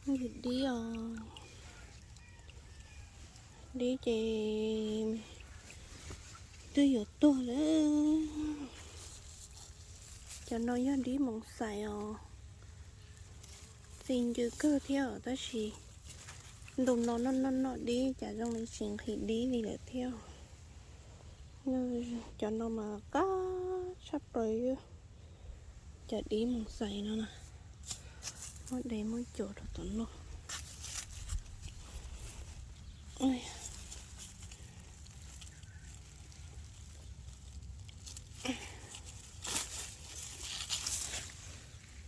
Dib os, dib ces twb yuav tuag lawm. Cov no yog dib moos xais os, txi ncw kawg thiab os, tab sis ntu no noj noj noj dib cas zoo li tsis nqhis dib li lawm thiab. Cov no mas qab tshaj plaws, cov dib moos xais no na. Muab de muab cuam rau tom no.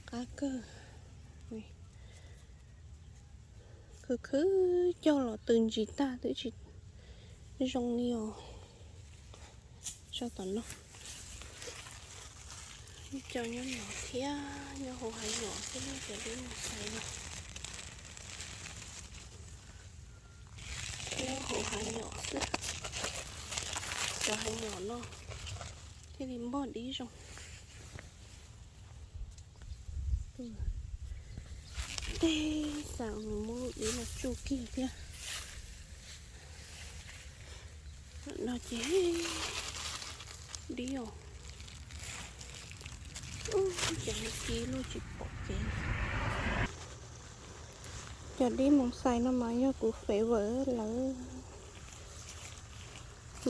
Qab kawg. Khwv khwv cog los tw ntsis tag twb tsis zoo li os. Tso tom no. Cov nyob no thiab, nyob hauv hav nyom xwb, cov dib moos xais no. Nyob hauv hav nyom xwb, cov hav nyom no thiaj li npog dib zoo. Tej xav mus muab lub dib no tsuj kiag thiab. No ces dib os, ces ci luaj tsis pom kev. Cov dib moos xais no mas yog kuv favorite lawm.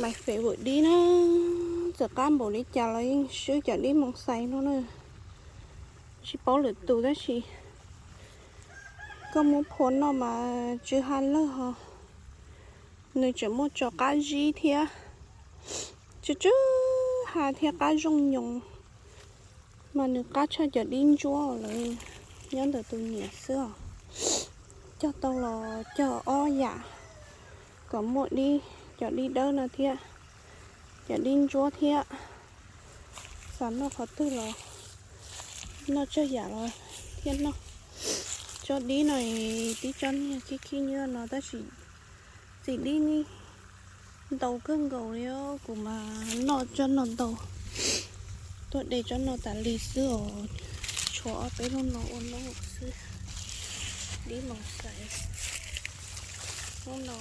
My favorite dib na, txawm qab npaum li cas los yeej swb cov dib moos xais no na. Tsis paub lwm tus tab sis koj muab phua noj mas tsw ha lawg ho. Nws tseem muaj tso qab zib thiab, tsw tsw ha thiab qab zooj nyoos. Mas nws qab tshaj cov dib ntsuab lawm, nyob ntawm tus niam xwb os. Cog tau los cog ob yam kom muaj dib, cov dib dawb no thiab cov dib ntsuab thiab. Xav noj qhov twg los noj, tsawg yam los thiaj noj. Tsob dib no tib tsob niag khib khib nyiab no tab sis txiv dib ni ntau kawg nkaus li, kuv mas noj tsob no ntau. Tuaj de tsob no tas li xwb os, tshuav ob peb lub no ua noob xwb. Dib moos xais lub no,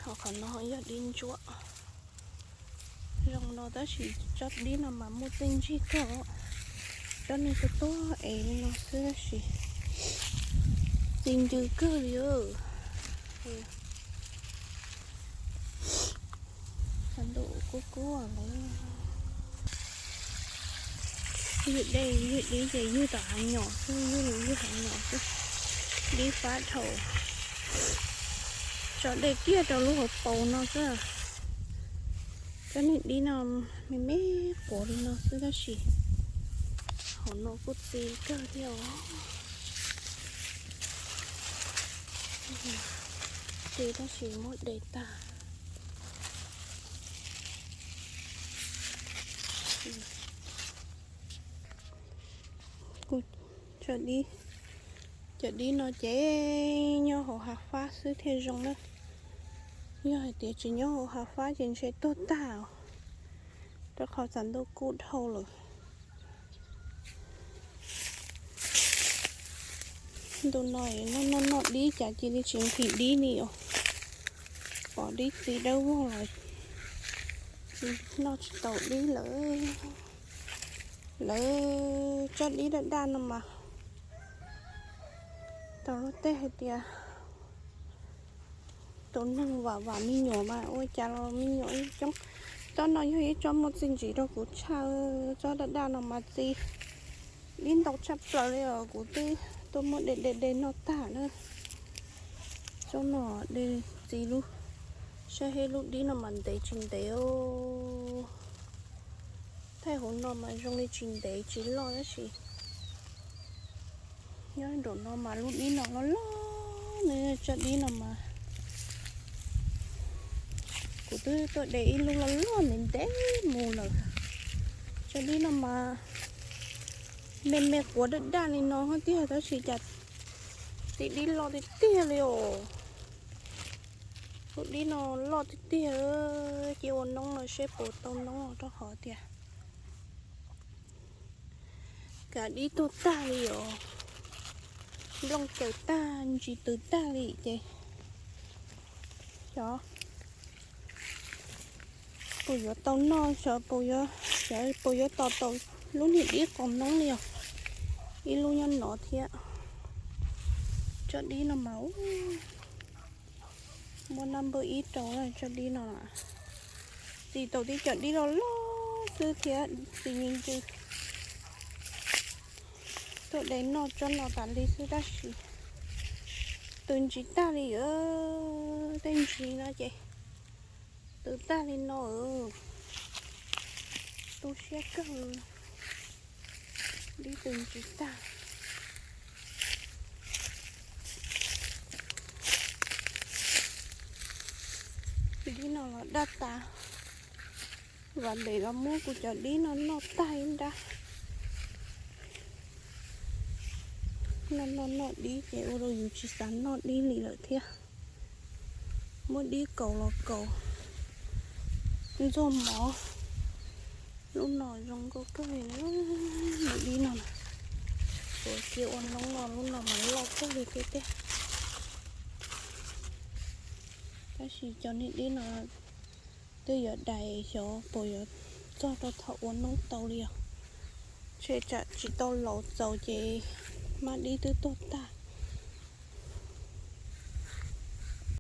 ho qhov no yog dib ntsuab. Zoo no tab sis tsob dib no mas muaj txiaj ntsig kawg. Tsob niag tuag tuag es li no xwb tab sis txi ncw kawg li. Ntuj kub kub lawm. Ywg dej ywg dib ces ywg tom hav nyom xwb, ywg ywg hav nyom xwb. Dib fab dhau, tso dej kiag rau lub hauv paus no xwb. Cov niag dib no me me quav li no xwb tab sis hauv no kuj txi kawg thiab os. Txi tab sis muab de tag. Kuj tso dib, cov dib no ces nyob hauv hav fab xwb thiaj zoo na. Yog hais tias tsis nyob hauv hav fab ces ntshe tuag tag os, rau qhov txav ntuj kub dhau lawm. Ntu no noj noj noj dib cas cia li tsis nqhis dib li os. Pom dib txiv dawb vog los noj tsis tau dib lawm. Lawv tsob dib daj daj no mas tau luag tej hais tias tus neeg vam vam me nyuam mas ua cas los me nyuam coob. Tsob no yog ib tsob muaj txiaj ntsig rau kuv tshaj, tsob daj daj no mas txi dib ntau tshaj plaws li os, kuv twb tuaj muab de de de noj tag na. Tsob no de txi lub, saib seb lub dib no mas ntev tsis ntev. Thaij hauv no mas zoo li tsis ntev tsis loj tab sis nyob nraum no mas lub dib no loj loj, nws tsob dib no mas kuv twb tuaj de ib lub loj loj ntev ntev mus lawm. Tsob dib no mas me me quav daj daj li no tiag tab sis cas txiv dib loj tiag tiag li os. Lub dib no loj tiag tiag, cia ua noob no seb puas tau noob rau qhov tias kav dib tuag tag li os. Nplooj caws tag, ntsis tws tag li ces xyov puas yuav tau noj, xyov puas yuav, xyov puas yuav tos tau lub niag dib qos noob li os. Ib lub nyob no thiab. Tsob dib no mas muaj naj npawj ib rau tsob dib no. Txi tau tib co dib loj loj xwb thiab txi me ntsis tuaj de noj tsob no tas li xwb tab sis tws ntsis tag li. Tej ntsis no ces tws tag li no. Tu siab kawg, dib tws ntsis tag. Dib no los daj tas, vam npem los muab kuv cov dib no noj tag ib nrab. Noj noj noj dib ces ua rau yus tsis xav noj dib li lawm thiab. Muab dib kaus los kaus ntxuag mov. Lub no zoo nkauj kawg li, dib no na. Ua kiag ua noob no lub no mas loj kawg li thiab tiag. Tab sis cov niag dib no twb yuav dais xyov puas yuav txog rau thaum ua noob tau li os. Ntshe tsam tsis tau laus txaus ces mab dib twb tuag tag.